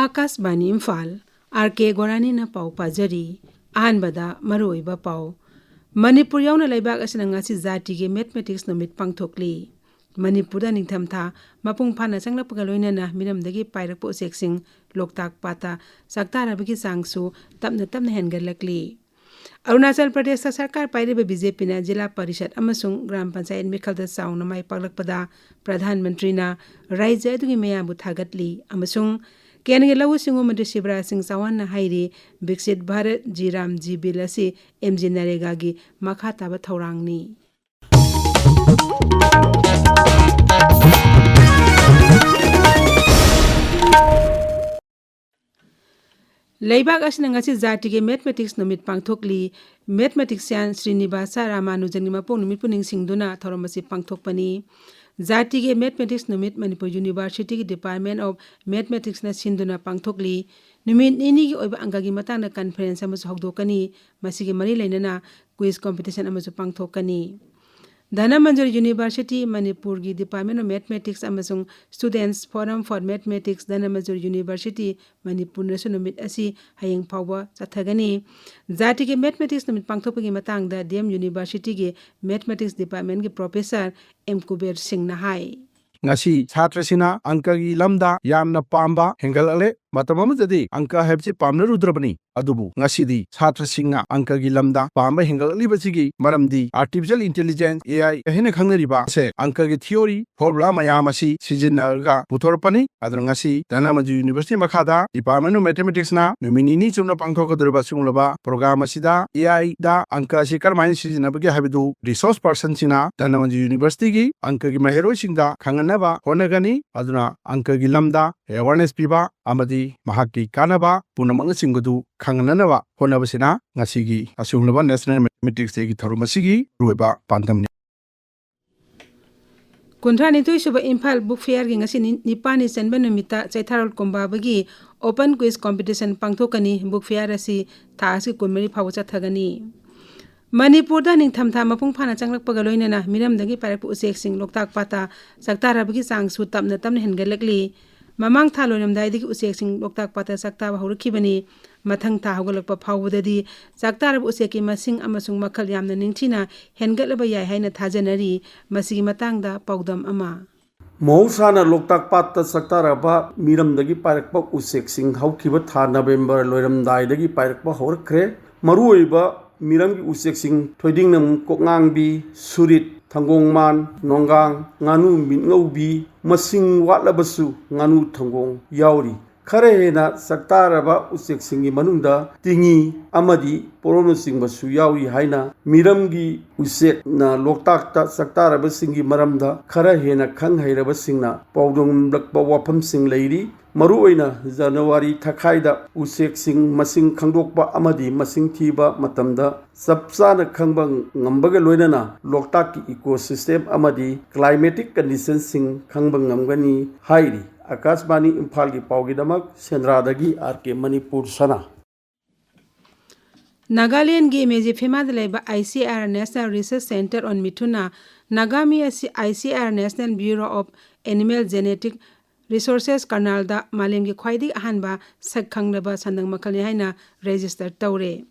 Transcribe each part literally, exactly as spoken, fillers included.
ꯑꯥꯀꯥꯁꯕꯥꯅꯤ Imphal, R ꯀꯦ ꯒꯣꯔꯥꯅꯤꯅ ꯄꯥꯎ ꯄꯥꯖꯔꯤ꯫ ꯑꯍꯥꯟꯕꯗ ꯃꯔꯨꯑꯣꯏꯕ ꯄꯥꯎ꯫ ꯃꯅꯤꯄꯨꯔ ꯌꯥꯎꯅ ꯂꯩꯕꯥꯛ ꯑꯁꯤꯅ ꯉꯁꯤ ꯖꯥꯇꯤꯒꯤ ꯃꯦꯊꯃꯦꯇꯤꯛꯁ ꯅꯨꯃꯤꯠ ꯄꯥꯡꯊꯣꯛꯂꯤ꯫ ꯃꯅꯤꯄꯨꯔꯗ ꯅꯤꯡꯊꯝꯊꯥ ꯃꯄꯨꯡ ꯐꯥꯅ ꯆꯪꯂꯛꯄꯒ ꯂꯣꯏꯅꯅ ꯃꯤꯔꯝꯗꯒꯤ ꯄꯥꯏꯔꯛꯄ ꯎꯆꯦꯛꯁꯤꯡ ꯂꯣꯛꯇꯥꯛ ꯄꯥꯠꯇ ꯆꯥꯛꯇꯥꯔꯕꯒꯤ ꯆꯥꯡꯁꯨ ꯇꯞꯅ ꯇꯞꯅ ꯍꯦꯟꯒꯠꯂꯛꯂꯤ꯫ ꯑꯔꯨꯅꯥꯆꯜ ꯄ꯭ꯔꯗꯦꯁꯇ ꯁꯔꯀꯥꯔ ꯄꯥꯏꯔꯤꯕ ꯕꯤ ꯖꯦ ꯄꯤꯅ ꯖꯤꯂꯥ ꯄꯔꯤꯁꯠ ꯑꯃꯁꯨꯡ ꯒ꯭ꯔꯥꯝ ꯄꯟꯆꯥꯌꯠ ꯃꯤꯈꯜꯗ ꯆꯥꯎꯅ ꯃꯥꯏ ꯄꯥꯛꯂꯛꯄꯗ ꯄ꯭ꯔꯙꯥꯟ ꯃꯟꯇ꯭ꯔꯤꯅ ꯔꯥꯏꯖ꯭ꯌ ꯑꯗꯨꯒꯤ ꯃꯤꯌꯥꯝꯕꯨ ꯊꯥꯒꯠꯂꯤ ꯑꯃꯁꯨꯡ ꯀꯦꯟꯗ꯭ꯔꯒꯤ ꯂꯧꯎ ꯁꯤꯡꯎ ꯃꯟꯇ꯭ꯔꯤ ꯁꯤꯕꯔꯥꯖ ꯁꯤꯡ ꯆꯧꯍꯥꯟꯅ ꯍꯥꯏꯔꯤ, Viksit Bharat G Ram G bill ꯑꯁꯤ ꯑꯦꯝ ꯖꯤ ꯅꯔꯦꯒꯥꯒꯤ ꯃꯈꯥ ꯇꯥꯕ ꯊꯧꯔꯥꯡꯅꯤ꯫ ꯂꯩꯕꯥꯛ ꯑꯁꯤꯅ ꯉꯁꯤ ꯖꯥꯇꯤꯒꯤ ꯃꯦꯊꯃꯦꯇꯤꯛꯁ ꯅꯨꯃꯤꯠ ꯄꯥꯡꯊꯣꯛꯂꯤ꯫ ꯃꯦꯊꯃꯦꯇꯤꯛꯁꯤꯌꯥꯟ ꯁ꯭ꯔꯤꯅꯤꯕꯥꯁꯥ ꯔꯥꯃꯥꯅꯨꯖꯟꯒꯤ ꯃꯄꯣꯛ ꯅꯨꯃꯤꯠꯄꯨ ꯅꯤꯡꯁꯤꯡꯗꯨꯅ ꯊꯧꯔꯝ ꯑꯁꯤ ꯄꯥꯡꯊꯣꯛꯄꯅꯤ꯫ ꯖꯥꯇꯤꯒꯤ ꯃꯦꯊꯃꯦꯇꯤꯛꯁ ꯅꯨꯃꯤꯠ ꯃꯅꯤꯄꯨꯔ ꯌꯨꯅꯤꯚꯔꯁꯤꯇꯤꯒꯤ ꯗꯤꯄꯥꯔꯠꯃꯦꯟ ꯑꯣꯐ ꯃꯦꯊꯃꯦꯇꯤꯛꯁꯅ ꯁꯤꯟꯗꯨꯅ ꯄꯥꯡꯊꯣꯛꯂꯤ꯫ ꯅꯨꯃꯤꯠ ꯅꯤꯅꯤꯒꯤ ꯑꯣꯏꯕ ꯑꯪꯀꯒꯤ ꯃꯇꯥꯡꯗ ꯀꯟꯐꯔꯦꯟꯁ ꯑꯃꯁꯨ ꯍꯧꯗꯣꯛꯀꯅꯤ꯫ ꯃꯁꯤꯒꯤ ꯃꯔꯤ ꯂꯩꯅꯅ ꯀ꯭ꯋꯤꯖ ꯀꯣꯝꯄꯤꯇꯤꯁꯟ ꯑꯃꯁꯨ ꯄꯥꯡꯊꯣꯛꯀꯅꯤ꯫ ꯙꯅꯃꯟꯖꯨꯔꯤ ꯌꯨꯅꯤꯚꯔꯁꯤꯇꯤ, ꯃꯅꯤꯄꯨꯔꯒꯤ ꯗꯤꯄꯥꯔꯠꯃꯦꯟ ꯑꯣꯐ ꯃꯦꯊꯃꯦꯇꯤꯛꯁ ꯑꯃꯁꯨꯡ ꯁ꯭ꯇꯨꯗꯦꯟꯠꯁ form four mathematics, Dhanamanjuri university, ꯃꯅꯤꯄꯨꯔꯅꯁꯨ ꯅꯨꯃꯤꯠ ꯑꯁꯤ ꯍꯌꯦꯡ ꯐꯥꯎꯕ ꯆꯠꯊꯒꯅꯤ꯫ ꯖꯥꯇꯤꯒꯤ ꯃꯦꯊꯃꯦꯇꯤꯛꯁ ꯅꯨꯃꯤꯠ ꯄꯥꯡꯊꯣꯛꯄꯒꯤ ꯃꯇꯥꯡꯗ ꯗꯤ ꯑꯦꯝ ꯌꯨꯅꯤꯚꯔꯁꯤꯇꯤꯒꯤ ꯃꯦꯊꯃꯦꯇꯤꯛꯁ ꯗꯤꯄꯥꯔꯠꯃꯦꯟꯒꯤ ꯄ꯭ꯔꯣꯐꯦꯁꯔ ꯑꯦꯝ ꯀꯨꯕꯦꯔ ꯁꯤꯡꯅ ꯍꯥꯏ꯫ ꯉꯁꯤ ꯁꯥꯇ꯭ꯔꯁꯤꯡꯅ ꯑꯪꯀꯒꯤ ꯂꯝꯗ ꯌꯥꯝꯅ ꯄꯥꯝꯕ ꯍꯦꯟꯒꯠꯂꯛꯂꯦ꯫ ꯃꯇꯝ ꯑꯃꯗꯗꯤ ꯑꯪꯀ ꯍꯥꯏꯕꯁꯤ ꯄꯥꯝꯅꯔꯨꯗ꯭ꯔꯕꯅꯤ, ꯑꯗꯨꯕꯨ ꯉꯁꯤꯗꯤ ꯁꯥꯇ꯭ꯔꯁꯤꯡꯅ ꯑꯪꯀꯒꯤ ꯂꯝꯗ ꯄꯥꯝꯕ ꯍꯦꯟꯒꯠꯂꯛꯂꯤꯕꯁꯤꯒꯤ ꯃꯔꯝꯗꯤ artificial intelligence, A I ꯍꯥꯏꯅ ꯈꯪꯅꯔꯤꯕ ꯑꯁꯦ ꯑꯪꯀꯒꯤ theory, formula ꯃꯌꯥꯝ ꯑꯁꯤ ꯁꯤꯖꯤꯟꯅꯔꯒ ꯄꯨꯊꯣꯔꯛꯄꯅꯤ꯫ ꯑꯗꯨꯅ ꯉꯁꯤ ꯙꯅꯃꯟꯖꯨꯔꯤ ꯌꯨꯅꯤꯚꯔꯁꯤꯇꯤ ꯃꯈꯥꯗ Department of Mathematicsꯅ ꯅꯨꯃꯤꯠ ꯅꯤꯅꯤ ꯆꯨꯞꯅ ꯄꯥꯡꯊꯣꯛꯀꯗꯧꯔꯤꯕ ꯁꯤꯒꯨꯝꯂꯕ program ꯑꯁꯤꯗ A I ꯗ ꯑꯪꯀ ꯑꯁꯤ ꯀꯔꯝꯍꯥꯏꯅ ꯁꯤꯖꯤꯟꯅꯕꯒꯦ ꯍꯥꯏꯕꯗꯨ resource personꯁꯤꯡꯅ ꯙꯅꯃꯟꯖꯨꯔꯤ ꯌꯨꯅꯤꯚꯔꯁꯤꯇꯤꯒꯤ ꯑꯪꯀꯒꯤ ꯃꯍꯩꯔꯣꯏꯁꯤꯡꯗ ꯈꯪꯍꯟꯅꯕ ꯍꯣꯠꯅꯒꯅꯤ꯫ ꯑꯗꯨꯅ ꯑꯪꯀꯒꯤ ꯂꯝꯗ awareness ꯄꯤꯕ ꯑꯃꯗꯤ ꯃꯍꯥꯛꯀꯤ ꯀꯥꯟꯅꯕ ꯄꯨꯝꯅꯃꯛꯅꯆꯤꯡꯕꯗꯨ ꯈꯪꯍꯟꯅꯅꯕ ꯍꯣꯠꯅꯕꯁꯤꯅ ꯉꯁꯤꯒꯤ ꯑꯁꯤꯒꯨꯝꯂꯕ National Mathematics Dayꯒꯤ ꯊꯧꯔꯝ ꯑꯁꯤꯒꯤ ꯑꯔꯣꯏꯕ ꯄꯥꯟꯗꯝꯅꯤ꯫ ꯀꯨꯟꯊ꯭ꯔꯥꯅꯤꯊꯣꯏ ꯁꯨꯕ ꯏꯝꯐꯥꯜ ꯕꯨꯛ ꯐꯤꯌꯔꯒꯤ ꯉꯁꯤ ꯅꯤ-, ꯅꯤꯄꯥꯜꯅꯤ ꯆꯟꯕ ꯅꯨꯃꯤꯠꯇ ꯆꯩꯊꯥꯔꯣꯜ ꯀꯣꯝꯕꯥꯕꯒꯤ open quiz competition ꯄꯥꯡꯊꯣꯛꯀꯅꯤ꯫ ꯕꯨꯛ ꯐꯤꯌꯔ ꯑꯁꯤ ꯊꯥ ꯑꯁꯤꯒꯤ ꯀꯨꯟꯃꯔꯤ ꯐꯥꯎꯕ ꯆꯠꯊꯒꯅꯤ꯫ ꯃꯅꯤꯄꯨꯔꯗ ꯅꯤꯡꯊꯝꯊꯥ ꯃꯄꯨꯡ ꯐꯥꯅ ꯆꯪꯂꯛꯄꯒ ꯂꯣꯏꯅꯅ ꯃꯤꯔꯝꯗꯒꯤ ꯄꯥꯏꯔꯛꯄ ꯎꯆꯦꯛꯁꯤꯡ ꯂꯣꯛꯇꯥꯛ ꯄꯥꯠꯇ ꯆꯥꯛꯇꯥꯔꯕꯒꯤ ꯆꯥꯡꯁꯨ ꯇꯞꯅ ꯇꯞꯅ ꯍꯦꯟꯒꯠꯂꯛꯂꯤ꯫ ꯃꯃꯥꯡ ꯊꯥ ꯂꯣꯏꯔꯝꯗꯥꯏꯗꯒꯤ ꯎꯆꯦꯛꯁꯤꯡ ꯂꯣꯛꯇꯥꯛ ꯄꯥꯠꯇ ꯆꯥꯛꯇꯥꯕ ꯍꯧꯔꯛꯈꯤꯕꯅꯤ꯫ ꯃꯊꯪ ꯊꯥ ꯍꯧꯒꯠꯂꯛꯄ ꯐꯥꯎꯕꯗꯗꯤ ꯆꯥꯛꯇꯥꯔꯕ ꯎꯆꯦꯛꯀꯤ ꯃꯁꯤꯡ ꯑꯃꯁꯨꯡ ꯃꯈꯜ ꯌꯥꯝꯅ ꯅꯤꯡꯊꯤꯅ ꯍꯦꯟꯒꯠꯂꯕ ꯌꯥꯏ ꯍꯥꯏꯅ ꯊꯥꯖꯅꯔꯤ꯫ ꯃꯁꯤꯒꯤ ꯃꯇꯥꯡꯗ ꯄꯥꯎꯗꯝ ꯑꯃ꯫ ꯃꯍꯧꯁꯥꯅ ꯂꯣꯛꯇꯥꯛ ꯄꯥꯠꯇ ꯆꯥꯛꯇꯥꯔꯕ ꯃꯤꯔꯝꯗꯒꯤ ꯄꯥꯏꯔꯛꯄ ꯎꯆꯦꯛꯁꯤꯡ ꯍꯧꯈꯤꯕ ꯊꯥ ꯅꯕꯦꯝꯕꯔ ꯂꯣꯏꯔꯝꯗꯥꯏꯗꯒꯤ ꯄꯥꯏꯔꯛꯄ ꯍꯧꯔꯛꯈ꯭ꯔꯦ꯫ ꯃꯔꯨꯑꯣꯏꯕ ꯃꯤꯔꯝꯒꯤ ꯎꯆꯦꯛꯁꯤꯡ ꯊꯣꯏꯗꯤꯡꯅꯝ ꯀꯣꯛꯉꯥꯡꯕꯤ, ꯁꯨꯔꯤꯠ, ꯊꯪꯒꯣꯡꯃꯥꯟ, ꯅꯣꯡꯒꯥꯡ, ꯉꯥꯅꯨ ꯃꯤꯠꯉꯧꯕꯤ, ꯃꯁꯤꯡ ꯋꯥꯠꯂꯕꯁꯨ ꯉꯥꯅꯨ ꯊꯪꯒꯣꯡ ꯌꯥꯎꯔꯤ꯫ ꯈꯔ ꯍꯦꯟꯅ ꯆꯥꯛꯇꯥꯔꯕ ꯎꯆꯦꯛꯁꯤꯡꯒꯤ ꯃꯅꯨꯡꯗ ꯇꯤꯉꯤ ꯑꯃꯗꯤ ꯄꯣꯔꯣꯝꯅꯆꯤꯡꯕꯁꯨ ꯌꯥꯎꯔꯤ ꯍꯥꯏꯅ ꯃꯤꯔꯝꯒꯤ ꯎꯆꯦꯛꯅ ꯂꯣꯛꯇꯥꯛꯇ ꯆꯥꯛꯇꯥꯔꯕꯁꯤꯡꯒꯤ ꯃꯔꯝꯗ ꯈꯔ ꯍꯦꯟꯅ ꯈꯪ ꯍꯩꯔꯕꯁꯤꯡꯅ ꯄꯥꯎꯗꯝꯂꯛꯄ ꯋꯥꯐꯝꯁꯤꯡ ꯂꯩꯔꯤ꯫ ꯃꯔꯨꯑꯣꯏꯅ ꯖꯅꯋꯥꯔꯤ ꯊꯥꯈꯥꯏꯗ ꯎꯆꯦꯛꯁꯤꯡ ꯃꯁꯤꯡ ꯈꯪꯗꯣꯛꯄ ꯑꯃꯗꯤ ꯃꯁꯤꯡ ꯊꯤꯕ ꯃꯇꯝꯗ ꯆꯞ ꯆꯥꯅ ꯈꯪꯕ ꯉꯝꯕꯒ ꯂꯣꯏꯅꯅ ꯂꯣꯛꯇꯥꯛꯀꯤ ꯏꯀꯣ ꯁꯤꯁꯇꯦꯝ ꯑꯃꯗꯤ ꯀ꯭ꯂꯥꯏꯃꯦꯇꯤꯛ ꯀꯟꯗꯤꯁꯟꯁꯤꯡ ꯈꯪꯕ ꯉꯝꯒꯅꯤ ꯍꯥꯏꯔꯤ꯫ ꯑꯀꯥꯁꯕꯥꯅꯤ ꯏꯝꯐꯥꯜꯒꯤ ꯄꯥꯎꯒꯤꯗꯃꯛ ꯁꯦꯟꯗ꯭ꯔꯥꯗꯒꯤ ꯑꯥꯔ ꯀꯦ ꯃꯅꯤꯄꯨꯔ ꯁꯅꯥ꯫ ꯅꯥꯒꯥꯂꯦꯟꯒꯤ ꯃꯦꯖꯤꯐꯦꯃꯥꯗ ꯂꯩꯕ I C R National Research Centre on ꯃꯤꯊꯨꯟꯅ ꯅꯥꯒꯥꯃꯤ ꯑꯁꯤ I C R National Bureau of Animal Genetic Resources ꯀꯔꯅꯥꯜꯗ ꯃꯥꯂꯦꯝꯒꯤ ꯈ꯭ꯋꯥꯏꯗꯒꯤ ꯑꯍꯥꯟꯕ ꯁꯛ ꯈꯪꯂꯕ ꯁꯟꯗꯪ ꯃꯈꯜꯅꯤ ꯍꯥꯏꯅ ꯔꯦꯖꯤꯁꯇꯔ ꯇꯧꯔꯦ꯫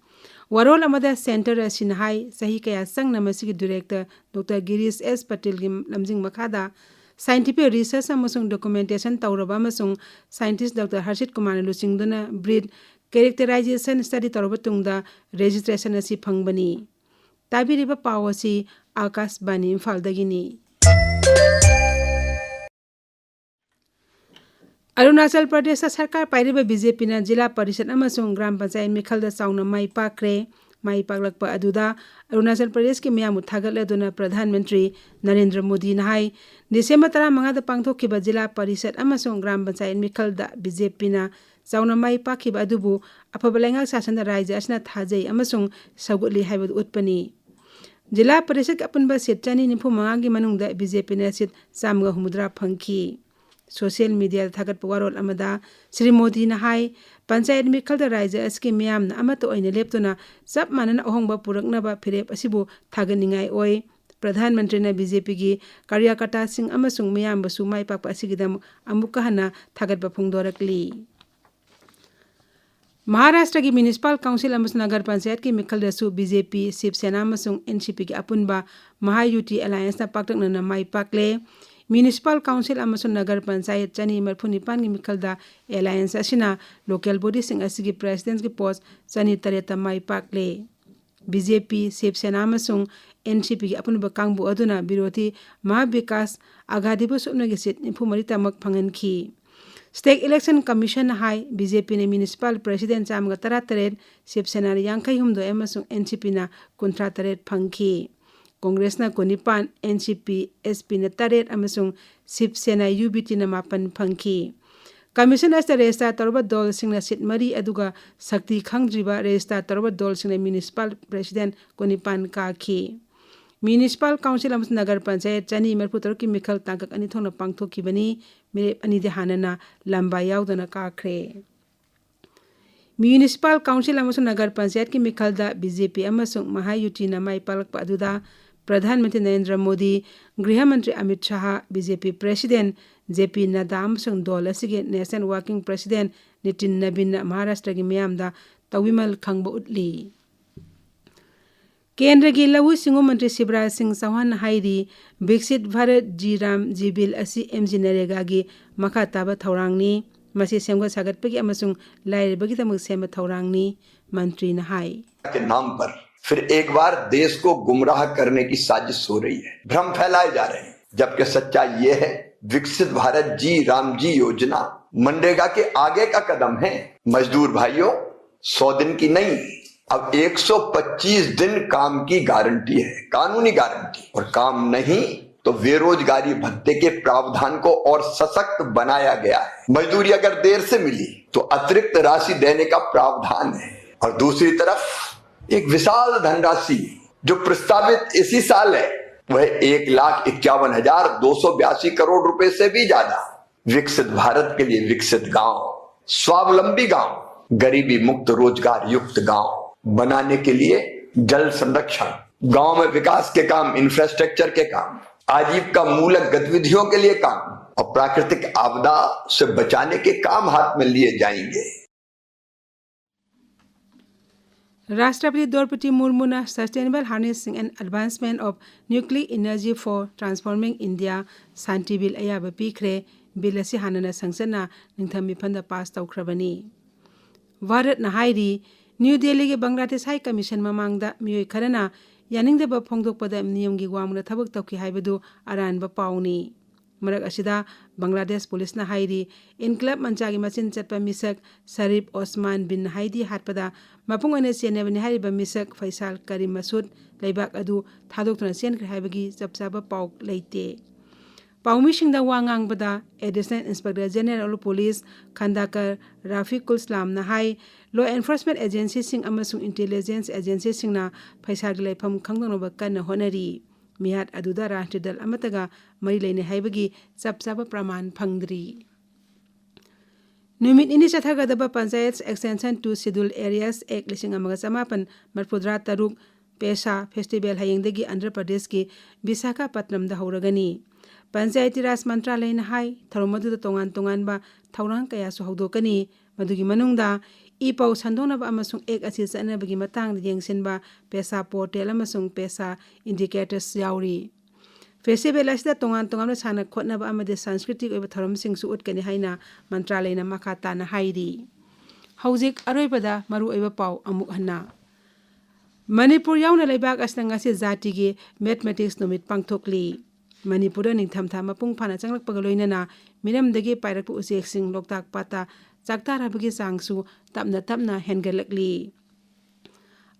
ꯋꯥꯔꯣꯜ ꯑꯃꯗ ꯁꯦꯟꯇꯔ ꯑꯁꯤꯅ ꯍꯥꯏ, ꯆꯍꯤ ꯀꯌꯥ ꯆꯪꯅ ꯃꯁꯤꯒꯤ ꯗꯤꯔꯦꯛꯇꯔ ꯗꯣꯛꯇꯔ ꯒꯤꯔꯤꯁ ꯑꯦꯁ ꯄꯇꯦꯜꯒꯤ ꯂꯝꯖꯤꯡ ꯃꯈꯥꯗ ꯁꯥꯏꯟꯇꯤꯐꯤꯛ ꯔꯤꯁꯔꯆ ꯑꯃꯁꯨꯡ ꯗꯣꯀꯨꯃꯦꯟꯇꯦꯁꯟ ꯇꯧꯔꯕ ꯑꯃꯁꯨꯡ ꯁꯥꯏꯟꯇꯤꯁ ꯗꯣꯛꯇꯔ ꯍꯔꯁꯤꯠ ꯀꯨꯃꯥꯔꯅ ꯂꯨꯆꯤꯡꯗꯨꯅ ꯕ꯭ꯔꯤꯗ ꯀꯦꯔꯦꯛꯇꯔꯥꯏꯖꯦꯁꯟ ꯁ꯭ꯇꯗꯤ ꯇꯧꯔꯕ ꯇꯨꯡꯗ ꯔꯦꯖꯤꯁꯇ꯭ꯔꯦꯁꯟ ꯑꯁꯤ ꯐꯪꯕꯅꯤ꯫ ꯇꯥꯕꯤꯔꯤꯕ ꯄꯥꯎ ꯑꯁꯤ ꯑꯥꯀꯥꯁꯕꯥꯅꯤ ꯏꯝꯐꯥꯜꯗꯒꯤꯅꯤ꯫ ꯑꯔꯨꯅꯥꯆꯜ ꯄ꯭ꯔꯗꯦꯁꯇ ꯁꯔꯀꯥꯔ ꯄꯥꯏꯔꯤꯕ BJPꯅ ꯖꯤꯂꯥ ꯄꯔꯤꯁꯠ ꯑꯃꯁꯨꯡ ꯒ꯭ꯔꯥꯝ ꯄꯟꯆꯥꯌꯠ ꯃꯤꯈꯜꯗ ꯆꯥꯎꯅ ꯃꯥꯏ ꯄꯥꯛꯈ꯭ꯔꯦ꯫ ꯃꯥꯏ ꯄꯥꯛꯂꯛꯄ ꯑꯗꯨꯗ ꯑꯔꯨꯅꯥꯆꯜ ꯄ꯭ꯔꯗꯦꯁꯀꯤ ꯃꯤꯌꯥꯝꯕꯨ ꯊꯥꯒꯠꯂꯗꯨꯅ ꯄ꯭ꯔꯙꯥꯟ ꯃꯟꯇ꯭ꯔꯤ ꯅꯔꯦꯟꯗ꯭ꯔ ꯃꯣꯗꯤꯅ ꯍꯥꯏ, ꯗꯤꯁꯦꯝꯕꯔ ꯇꯔꯥꯃꯉꯥꯗ ꯄꯥꯡꯊꯣꯛꯈꯤꯕ ꯖꯤꯂꯥ ꯄꯔꯤꯁꯠ ꯑꯃꯁꯨꯡ ꯒ꯭ꯔꯥꯝ ꯄꯟꯆꯥꯌꯠ ꯃꯤꯈꯜꯗ BJPꯅ ꯆꯥꯎꯅ ꯃꯥꯏ ꯄꯥꯛꯈꯤꯕ ꯑꯗꯨꯕꯨ ꯑꯐꯕ ꯂꯩꯉꯥꯛ ꯁꯥꯁꯟꯗ ꯔꯥꯖ꯭ꯌ ꯑꯁꯤꯅ ꯊꯥꯖꯩ ꯑꯃꯁꯨꯡ ꯁꯧꯒꯠꯂꯤ ꯍꯥꯏꯕꯗꯨ ꯎꯠꯄꯅꯤ꯫ ꯖꯤꯂꯥ ꯄꯔꯤꯁꯠꯀꯤ ꯑꯄꯨꯟꯕ ꯁꯤꯠ ꯆꯅꯤ ꯅꯤꯐꯨ ꯃꯉꯥꯒꯤ ꯃꯅꯨꯡꯗ BJPꯅ ꯁꯤꯠ ꯆꯥꯝꯃꯒ ꯍꯨꯝꯐꯨꯇꯔꯥ ꯐꯪꯈꯤ꯫ ꯁꯣꯁꯤꯌꯦꯜ ꯃꯤꯗꯤꯌꯥꯗ ꯊꯥꯒꯠꯄ ꯋꯥꯔꯣꯜ ꯑꯃꯗ ꯁ꯭ꯔꯤ ꯃꯣꯗꯤꯅ ꯍꯥꯏ, ꯄꯟꯆꯥꯌꯠ ꯃꯤꯈꯜꯗ ꯔꯥꯖ꯭ꯌ ꯑꯁꯤꯒꯤ ꯃꯤꯌꯥꯝꯅ ꯑꯃꯠꯇ ꯑꯣꯏꯅ ꯂꯦꯞꯇꯨꯅ ꯆꯞ ꯃꯥꯟꯅꯅ ꯑꯍꯣꯡꯕ ꯄꯨꯔꯛꯅꯕ ꯐꯤꯔꯦꯞ ꯑꯁꯤꯕꯨ ꯊꯥꯒꯠꯅꯤꯡꯉꯥꯏ ꯑꯣꯏ꯫ ꯄ꯭ꯔꯙꯥꯟ ꯃꯟꯇ꯭ꯔꯤꯅ ꯕꯤ ꯖꯦ ꯄꯤꯒꯤ ꯀꯥꯔꯌꯀꯔꯇꯥꯁꯤꯡ ꯑꯃꯁꯨꯡ ꯃꯤꯌꯥꯝꯕꯨꯁꯨ ꯃꯥꯏ ꯄꯥꯛꯄ ꯑꯁꯤꯒꯤꯗꯃꯛ ꯑꯃꯨꯛꯀ ꯍꯟꯅ ꯊꯥꯒꯠꯄ ꯐꯣꯡꯗꯣꯔꯛꯂꯤ꯫ ꯃꯍꯥꯔꯥꯁꯇ꯭ꯔꯒꯤ ꯃ꯭ꯌꯨꯅꯤꯁꯤꯄꯥꯜ ꯀꯥꯎꯟꯁꯤꯜ ꯑꯃꯁꯨꯡ ꯅꯒꯔ ꯄꯟꯆꯥꯌꯠꯀꯤ ꯃꯤꯈꯜꯗꯁꯨ ꯕꯤ ꯖꯦ ꯄꯤ, ꯁꯤꯕ ꯁꯦꯅꯥ ꯑꯃꯁꯨꯡ ꯑꯦꯟ ꯁꯤ ꯄꯤꯒꯤ ꯑꯄꯨꯟꯕ ꯃꯍꯥꯌꯨꯇꯤ ꯑꯦꯂꯥꯌꯟꯁꯅ ꯄꯥꯛꯇꯛꯅꯅ ꯃꯥꯏ ꯄꯥꯛꯂꯦ꯫ ꯃ꯭ꯌꯨꯅꯤꯁꯤꯄꯥꯜ ꯀꯥꯎꯟꯁꯤꯜ ꯑꯃꯁꯨꯡ ꯅꯒꯔ ꯄꯟꯆꯥꯌꯠ ꯆꯅꯤ ꯃꯔꯤꯐꯨ ꯅꯤꯄꯥꯟꯒꯤ ꯃꯤꯈꯜꯗ ꯑꯦꯂꯥꯌꯟꯁ ꯑꯁꯤꯅ ꯂꯣꯀꯦꯜ ꯕꯣꯗꯤꯁꯤꯡ ꯑꯁꯤꯒꯤ ꯄ꯭ꯔꯦꯁꯤꯗꯦꯟꯠꯀꯤ ꯄꯣꯁ ꯆꯅꯤ ꯇꯔꯦꯠꯇ ꯃꯥꯏ ꯄꯥꯛꯂꯦ꯫ ꯕꯤ ꯖꯦ ꯄꯤ, ꯁꯤꯕ ꯁꯦꯅꯥ ꯑꯃꯁꯨꯡ ꯑꯦꯟ ꯁꯤ ꯄꯤꯒꯤ ꯑꯄꯨꯟꯕ ꯀꯥꯡꯕꯨ ꯑꯗꯨꯅ ꯕꯤꯔꯣꯙꯤ ꯃꯍꯥꯕꯤꯀꯥꯁ ꯑꯒꯥꯗꯤꯕꯨ ꯁꯨꯞꯅꯒꯤ ꯁꯤꯠ ꯅꯤꯐꯨ ꯃꯔꯤꯇꯃꯛ ꯐꯪꯍꯟꯈꯤ꯫ ꯁ꯭ꯇꯦꯠ ꯏꯂꯦꯛꯁꯟ ꯀꯃꯤꯁꯟꯅ ꯍꯥꯏ, ꯕꯤ ꯖꯦ ꯄꯤꯅ ꯃ꯭ꯌꯨꯅꯤꯁꯤꯄꯥꯜ ꯄ꯭ꯔꯦꯁꯤꯗꯦꯟꯠ ꯆꯥꯝꯃꯒ ꯇꯔꯥꯇꯔꯦꯠ, ꯁꯤꯕ ꯁꯦꯅꯥꯅ ꯌꯥꯡꯈꯩ ꯍꯨꯝꯗꯣꯏ ꯑꯃꯁꯨꯡ ꯑꯦꯟ ꯁꯤ ꯄꯤꯅ ꯀꯨꯟꯊ꯭ꯔꯥ ꯇꯔꯦꯠ ꯐꯪꯈꯤ꯫ ꯀꯣꯡꯒ꯭ꯔꯦꯁꯅ ꯀꯨꯟꯅꯤꯄꯥꯟ, ꯑꯦꯟ ꯁꯤ ꯄꯤ, ꯑꯦꯁ ꯄꯤꯅ ꯇꯔꯦꯠ ꯑꯃꯁꯨꯡ ꯁꯤꯕ ꯁꯦꯅꯥ, ꯌꯨ ꯕꯤ ꯇꯤꯅ ꯃꯥꯄꯟ ꯐꯪꯈꯤ꯫ ꯀꯃꯤꯁꯟ ꯑꯁꯤꯗ ꯔꯦꯖꯤꯁꯇꯥꯔ ꯇꯧꯔꯕ ꯗꯣꯜꯁꯤꯡꯅ ꯁꯤꯠ ꯃꯔꯤ, ꯑꯗꯨꯒ ꯁꯛꯇꯤ ꯈꯪꯗ꯭ꯔꯤꯕ ꯔꯦꯖꯤꯁꯇꯥꯔ ꯇꯧꯔꯕ ꯗꯣꯜꯁꯤꯡꯅ ꯃ꯭ꯌꯨꯅꯤꯁꯤꯄꯥꯜ ꯄ꯭ꯔꯦꯁꯤꯗꯦꯟꯠ ꯀꯨꯟꯅꯤꯄꯥꯟ ꯀꯥꯈꯤ꯫ ꯃ꯭ꯌꯨꯅꯤꯁꯤꯄꯥꯜ ꯀꯥꯎꯟꯁꯤꯜ ꯑꯃꯁꯨꯡ ꯅꯒꯔ ꯄꯟꯆꯥꯌꯠ ꯆꯅꯤ ꯃꯔꯤꯐꯨ ꯇꯔꯨꯛꯀꯤ ꯃꯤꯈꯜ ꯇꯥꯡꯀꯛ ꯑꯅꯤ ꯊꯣꯛꯅ ꯄꯥꯡꯊꯣꯛꯈꯤꯕꯅꯤ꯫ ꯃꯤꯔꯦꯞ ꯑꯅꯤꯗꯤ ꯍꯥꯟꯅꯅ ꯂꯝꯕꯥ ꯌꯥꯎꯗꯅ ꯀꯥꯈ꯭ꯔꯦ꯫ ꯃ꯭ꯌꯨꯅꯤꯁꯤꯄꯥꯜ ꯀꯥꯎꯟꯁꯤꯜ ꯑꯃꯁꯨꯡ ꯅꯒꯔ ꯄꯟꯆꯥꯌꯠꯀꯤ ꯃꯤꯈꯜꯗ ꯕꯤ ꯖꯦ ꯄꯤ ꯑꯃꯁꯨꯡ ꯃꯍꯥꯌꯨꯇꯤꯅ ꯃꯥꯏ ꯄꯥꯛꯂꯛꯄ ꯑꯗꯨꯗ ꯄ꯭ꯔꯙꯥꯟ ꯃꯟꯇ꯭ꯔꯤ ꯅꯔꯦꯟꯗ꯭ꯔ ꯃꯣꯗꯤ, ꯒ꯭ꯔꯤꯍ ꯃꯟꯇ꯭ꯔꯤ ꯑꯃꯤꯠ ꯁꯥꯍ, ꯕꯤ ꯖꯦ ꯄꯤ ꯄ꯭ꯔꯦꯁꯤꯗꯦꯟꯠ ꯖꯦ ꯄꯤ ꯅꯗꯥ ꯑꯃꯁꯨꯡ ꯗꯣꯜ ꯑꯁꯤꯒꯤ ꯅꯦꯁꯅꯦꯜ ꯋꯥꯔꯀꯤꯡ ꯄ꯭ꯔꯦꯁꯤꯗꯦꯟꯠ ꯅꯤꯇꯤꯟ ꯅꯕꯤꯟꯅ ꯃꯍꯥꯔꯥꯁꯇ꯭ꯔꯒꯤ ꯃꯤꯌꯥꯝꯗ ꯇꯧꯕꯤꯃꯜ ꯈꯪꯕ ꯎꯠꯂꯤ꯫ ꯀꯦꯟꯗ꯭ꯔꯒꯤ ꯂꯧꯎ ꯁꯤꯡꯎ ꯃꯟꯇ꯭ꯔꯤ ꯁꯤꯕꯔꯥꯖ ꯁꯤꯡ ꯆꯧꯍꯥꯟꯅ ꯍꯥꯏꯔꯤ, Viksit Bharat G Ram G bill ꯑꯁꯤ ꯑꯦꯝ ꯖꯤ ꯅꯔꯦꯒꯥꯒꯤ ꯃꯈꯥ ꯇꯥꯕ ꯊꯧꯔꯥꯡꯅꯤ꯫ ꯃꯁꯤ ꯁꯦꯝꯒꯠ ꯁꯥꯒꯠꯄꯒꯤ ꯑꯃꯁꯨꯡ ꯂꯥꯏꯔꯕꯒꯤꯗꯃꯛ ꯁꯦꯝꯕ ꯊꯧꯔꯥꯡꯅꯤ, ꯃꯟꯇ꯭ꯔꯤꯅ ꯍꯥꯏ꯫ के नाम पर फिर एक बार देश को गुमराह करने की साजिश हो रही है, भ्रम फैलाए जा रहे हैं, जबकि सच्चाई ये है, विकसित भारत जी राम जी योजना मनरेगा के आगे का कदम है। मजदूर भाइयों, सौ दिन की नहीं, अब एक सौ पच्चीस दिन काम की गारंटी है, कानूनी गारंटी। और काम नहीं तो बेरोजगारी भत्ते के प्रावधान को और सशक्त बनाया गया है। मजदूरी अगर देर से मिली तो अतिरिक्त राशि देने का प्रावधान है, और दूसरी तरफ एक विशाल धनराशि जो प्रस्तावित इसी साल है, वह एक लाख इक्यावन हजार दो सौ बयासी करोड़ रुपए से भी ज्यादा। विकसित भारत के लिए विकसित गांव, स्वावलंबी गांव, गरीबी मुक्त रोजगार युक्त गांव बनाने के लिए जल संरक्षण, गांव में विकास के काम, इंफ्रास्ट्रक्चर के काम, आजीविका मूलक गतिविधियों के लिए काम और प्राकृतिक आपदा से बचाने के काम हाथ में लिए जाएंगे। Rashtrapati Droupadi Murmuna Sustainable Harnessing and Advancement of Nuclear Energy for Transforming India Shanti Bill ꯑꯌꯥꯕ ꯄꯤꯈ꯭ꯔꯦ꯫ Bill ꯑꯁꯤ ꯍꯥꯟꯅꯅ ꯁꯪꯁꯠꯅ ꯅꯤꯡꯊꯝ ꯃꯤꯐꯝꯗ ꯄꯥꯁ ꯇꯧꯈ꯭ꯔꯕꯅꯤ꯫ ꯚꯥꯔꯠꯅ ꯍꯥꯏꯔꯤ, ꯅ꯭ꯌꯨ ꯗꯦꯜꯂꯤꯒꯤ ꯕꯪꯒ꯭ꯂꯥꯗꯦꯁ ꯍꯥꯏ ꯀꯃꯤꯁꯟ ꯃꯃꯥꯡꯗ ꯃꯤꯑꯣꯏ ꯈꯔꯅ ꯌꯥꯅꯤꯡꯗꯕ ꯐꯣꯡꯗꯣꯛꯄꯗ ꯅꯤꯌꯝꯒꯤ ꯋꯥꯡꯃꯗ ꯊꯕꯛ ꯇꯧꯈꯤ ꯍꯥꯏꯕꯗꯨ ꯑꯔꯥꯟꯕ ꯄꯥꯎꯅꯤ꯫ ꯃꯔꯛ ꯑꯁꯤꯗ, ꯕꯪꯒ꯭ꯂꯥꯗꯦꯁ ꯄꯨꯂꯤꯁꯅ ꯍꯥꯏꯔꯤ, ꯏꯟꯀ꯭ꯂꯥꯕ ꯃꯟꯆꯥꯒꯤ ꯃꯆꯤꯟ ꯆꯠꯄ ꯃꯤꯁꯛ ꯁꯔꯤꯐ ꯑꯣꯁꯃꯥꯟ ꯕꯤꯟ ꯍꯥꯏꯗꯤ ꯍꯥꯠꯄꯗ ꯃꯄꯨꯡ ꯑꯣꯏꯅ ꯆꯦꯟꯅꯕꯅꯤ ꯍꯥꯏꯔꯤꯕ ꯃꯤꯁꯛ ꯐꯩꯁꯥꯜ ꯀꯔꯤꯝ ꯃꯁꯨꯗ ꯂꯩꯕꯥꯛ ꯑꯗꯨ ꯊꯥꯗꯣꯛꯇꯨꯅ ꯆꯦꯟꯈ꯭ꯔꯦ ꯍꯥꯏꯕꯒꯤ ꯆꯞ ꯆꯥꯕ ꯄꯥꯎ ꯂꯩꯇꯦ꯫ ꯄꯥꯎꯃꯤꯁꯤꯡꯗ ꯋꯥ ꯉꯥꯡꯕꯗ Additional Inspector General of Police ꯈꯟꯗꯥꯀꯔ ꯔꯥꯐꯤꯀꯨꯜ ꯏꯁꯂꯥꯝꯅ high, law enforcement agencyꯁꯤꯡ ꯑꯃꯁꯨꯡ intelligence agencyꯁꯤꯡꯅ ꯐꯩꯁꯥꯜꯒꯤ ꯂꯩꯐꯝ ꯈꯪꯗꯣꯛꯅꯕ ꯀꯟꯅ ꯍꯣꯠꯅꯔꯤ꯫ ꯃꯤꯍꯥꯠ ꯑꯗꯨꯗ ꯔꯥꯖꯅꯤꯇꯤ ꯗꯜ ꯑꯃꯠꯇꯒ ꯃꯔꯤ ꯂꯩꯅꯩ ꯍꯥꯏꯕꯒꯤ ꯆꯞ ꯆꯥꯕ ꯄ꯭ꯔꯃꯥꯟ ꯐꯪꯗ꯭ꯔꯤ꯫ ꯅꯨꯃꯤꯠ ꯅꯤꯅꯤ ꯆꯠꯊꯒꯗꯕ Panchayats Extension to Scheduled Areas Act ꯂꯤꯁꯤꯡ ꯑꯃꯒ ꯆꯃꯥꯄꯟ ꯃꯔꯤꯐꯨꯇꯔꯥ ꯇꯔꯨꯛ ꯄꯦꯁꯥ ꯐꯦꯁꯇꯤꯚꯦꯜ ꯍꯌꯦꯡꯗꯒꯤ ꯑꯟꯙ꯭ꯔ ꯄ꯭ꯔꯗꯦꯁꯀꯤ ꯕꯤꯁꯥꯈꯥꯄꯠꯅꯝꯗ ꯍꯧꯔꯒꯅꯤ꯫ ꯄꯟꯆꯥꯌꯇꯤ ꯔꯥꯖ ꯃꯟꯇ꯭ꯔꯥꯂꯌꯅ ꯍꯥꯏ, ꯊꯧꯔꯝ ꯑꯗꯨꯗ ꯇꯣꯉꯥꯟ ꯇꯣꯉꯥꯟꯕ ꯊꯧꯔꯥꯡ ꯀꯌꯥꯁꯨ ꯍꯧꯗꯣꯛꯀꯅꯤ꯫ ꯃꯗꯨꯒꯤ ꯃꯅꯨꯡꯗ ꯏ ꯄꯥꯎ ꯁꯟꯗꯣꯛꯅꯕ ꯑꯃꯁꯨꯡ ꯑꯦꯛ ꯑꯁꯤ ꯆꯠꯅꯕꯒꯤ ꯃꯇꯥꯡꯗ ꯌꯦꯡꯁꯤꯟꯕ ꯄꯦꯁꯥ ꯄꯣꯔꯇꯦꯜ ꯑꯃꯁꯨꯡ ꯄꯦꯁꯥ ꯏꯟꯗꯤꯀꯦꯇꯔꯁ ꯌꯥꯎꯔꯤ꯫ ꯐꯦꯁꯇꯤꯚꯦꯜ ꯑꯁꯤꯗ ꯇꯣꯉꯥꯟ ꯇꯣꯉꯥꯟꯕ ꯁꯥꯟꯅ ꯈꯣꯠꯅꯕ ꯑꯃꯗꯤ ꯁꯪꯁꯀ꯭ꯔꯤꯇꯤꯒꯤ ꯑꯣꯏꯕ ꯊꯧꯔꯝꯁꯤꯡꯁꯨ ꯎꯠꯀꯅꯤ ꯍꯥꯏꯅ ꯃꯟꯇ꯭ꯔꯥꯂꯌꯅ ꯃꯈꯥ ꯇꯥꯅ ꯍꯥꯏꯔꯤ꯫ ꯍꯧꯖꯤꯛ ꯑꯔꯣꯏꯕꯗ ꯃꯔꯨꯑꯣꯏꯕ ꯄꯥꯎ ꯑꯃꯨꯛ ꯍꯟꯅ꯫ ꯃꯅꯤꯄꯨꯔ ꯌꯥꯎꯅ ꯂꯩꯕꯥꯛ ꯑꯁꯤꯗ ꯉꯁꯤ ꯖꯥꯇꯤꯒꯤ ꯃꯦꯊꯃꯦꯇꯤꯛꯁ ꯅꯨꯃꯤꯠ ꯄꯥꯡꯊꯣꯛꯂꯤ꯫ ꯃꯅꯤꯄꯨꯔꯗ ꯅꯤꯡꯊꯝꯊꯥ ꯃꯄꯨꯡ ꯐꯥꯅ ꯆꯪꯂꯛꯄꯒ ꯂꯣꯏꯅꯅ ꯃꯤꯔꯝꯗꯒꯤ ꯄꯥꯏꯔꯛꯄ ꯎꯆꯦꯛꯁꯤꯡ ꯂꯣꯛꯇꯥꯛ ꯄꯥꯠꯇ ꯆꯥꯛꯇꯥꯔꯕꯒꯤ ꯆꯥꯡꯁꯨ ꯇꯞꯅ ꯇꯞꯅ ꯍꯦꯟꯒꯠꯂꯛꯂꯤ꯫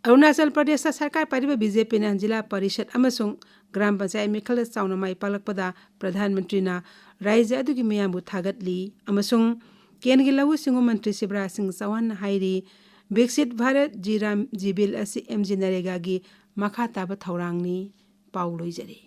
ꯑꯔꯨꯅꯥꯆꯜ ꯄ꯭ꯔꯗꯦꯁꯇ ꯁꯔꯀꯥꯔ ꯄꯥꯏꯔꯤꯕ ꯕꯤꯖꯦꯄꯤꯅ ꯖꯤꯂꯥ ꯄꯔꯤꯁꯠ ꯑꯃꯁꯨꯡ ꯒ꯭ꯔꯥꯝ ꯄꯟꯆꯥꯌꯠ ꯃꯤꯈꯜꯗ ꯆꯥꯎꯅ ꯃꯥꯏ ꯄꯥꯛꯂꯛꯄꯗ ꯄ꯭ꯔꯙꯥꯟ ꯃꯟꯇ꯭ꯔꯤꯅ ꯔꯥꯖ꯭ꯌ ꯑꯗꯨꯒꯤ ꯃꯤꯌꯥꯝꯕꯨ ꯊꯥꯒꯠꯂꯤ ꯑꯃꯁꯨꯡ ꯀꯦꯟꯒꯤ ꯂꯧꯎ ꯁꯤꯡꯎ ꯃꯟꯇ꯭ꯔꯤ ꯁꯤꯕꯔꯥꯖ ꯁꯤꯡ ꯆꯧꯍꯥꯟꯅ ꯍꯥꯏꯔꯤ, Viksit Bharat G Ram G bill ꯑꯁꯤ ꯑꯦꯝ ꯖꯤ ꯅꯔꯦꯒꯥꯒꯤ ꯃꯈꯥ ꯇꯥꯕ ꯊꯧꯔꯥꯡꯅꯤ꯫ ꯄꯥꯎ ꯂꯣꯏꯖꯔꯦ꯫